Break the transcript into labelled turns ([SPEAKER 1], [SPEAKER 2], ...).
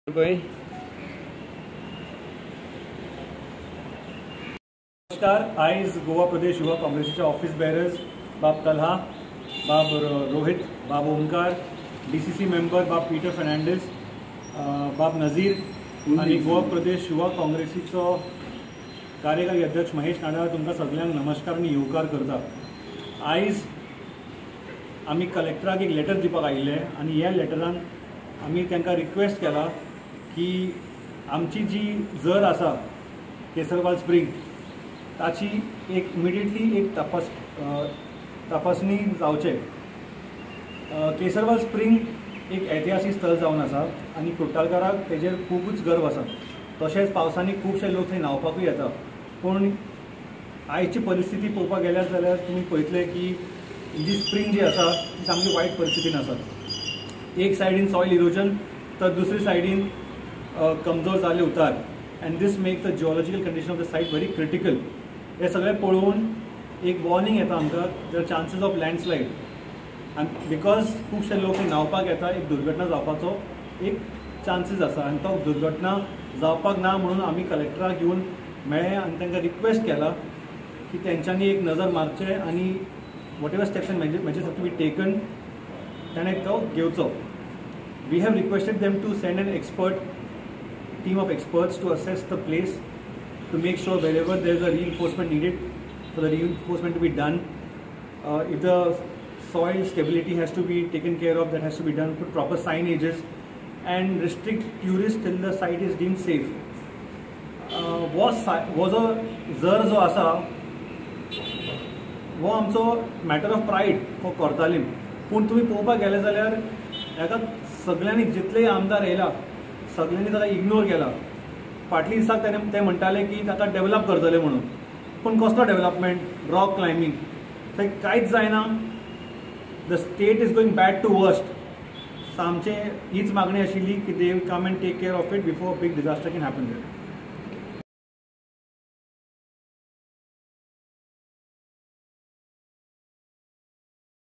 [SPEAKER 1] पळय.
[SPEAKER 2] नमस्कार. आयज गोवा प्रदेश युवा काँग्रेसीचे ऑफिस बेरर्स बाब तल्हा, बाब रोहित, बाब ओंकार, डीसीसी मेंबर बाब पीटर फर्नांडीस, बाब नझीर आनी गोवा प्रदेश युवा काँग्रेसीचो कार्यकारी अध्यक्ष महेश नाडार तुमकां सगल्यांक नमस्कार आनी येवकार करता. आयज आमी कलेक्टराक एक लेटर दिवपाक आयिल्ले आनी ह्या लेटरान आमी तांकां रिक्वेस्ट केला की आमची जी जर आसा केसरवाल स्प्रींग ताची एक इमिडिएटली एक तपासणी जावचें. केसरवाल स्प्रींग एक ऐतिहासीक स्थळ जावन आसा आनी कुट्टालकाराक तेजेर खुबूच गर्व आसा. तशेंच पावसांनी खुबशे लोक थंय न्हांवपाकूय येता. पूण आयची परिस्थिती पळोवपाक गेल्यार जाल्यार तुमी पळयतले की जी स्प्रींग जी आसा ती सामकी वायट परिस्थितीन आसा. एक सायडीन सॉयल इरोजन तर दुसरी सायडीन कमजोर जाल्ले उतार, and this make the geological condition of the site very critical. हे सगळें पळोवन एक वॉर्निंग येता आमकां, there are chances of landslide, आनी because खुबशे लोक न्हांवपाक येता एक दुर्घटना जावपाचो एक चान्सीस आसा आनी तो दुर्घटना जावपाक ना म्हणून आमी कलेक्टराक येवन मेळ्ळे आनी तांकां रिक्वेस्ट केला की तेंच्यांनी एक नजर मारचें आनी whatever steps and measures have to be taken ताणें तो घेवचो. We have requested them to send an expert team of experts to assess the place, to make sure wherever there is a reinforcement needed for the reinforcement to be done. If the soil stability has to be taken care of, that has to be done, put proper signages and restrict tourists till the site is deemed safe. वो जो जर जो आसा वो आमचो matter of pride for Cortalim. पूण तुमी पळोवपाक गेले जाल्यार हेका सगळ्यांनी जितलेय आमदार येयला सगळ्यांनी ताका इग्नोर केला. फाटल्या दिसाक ते म्हणटाले की ताका डेवलप करतले म्हणून, पूण कसलो डेवलपमेंट? रॉक क्लायबींग थंय कांयच जायना. The state is going bad to worst. So आमचें हीच मागणी आशिल्ली की they come and take care of it before big disaster can happen there.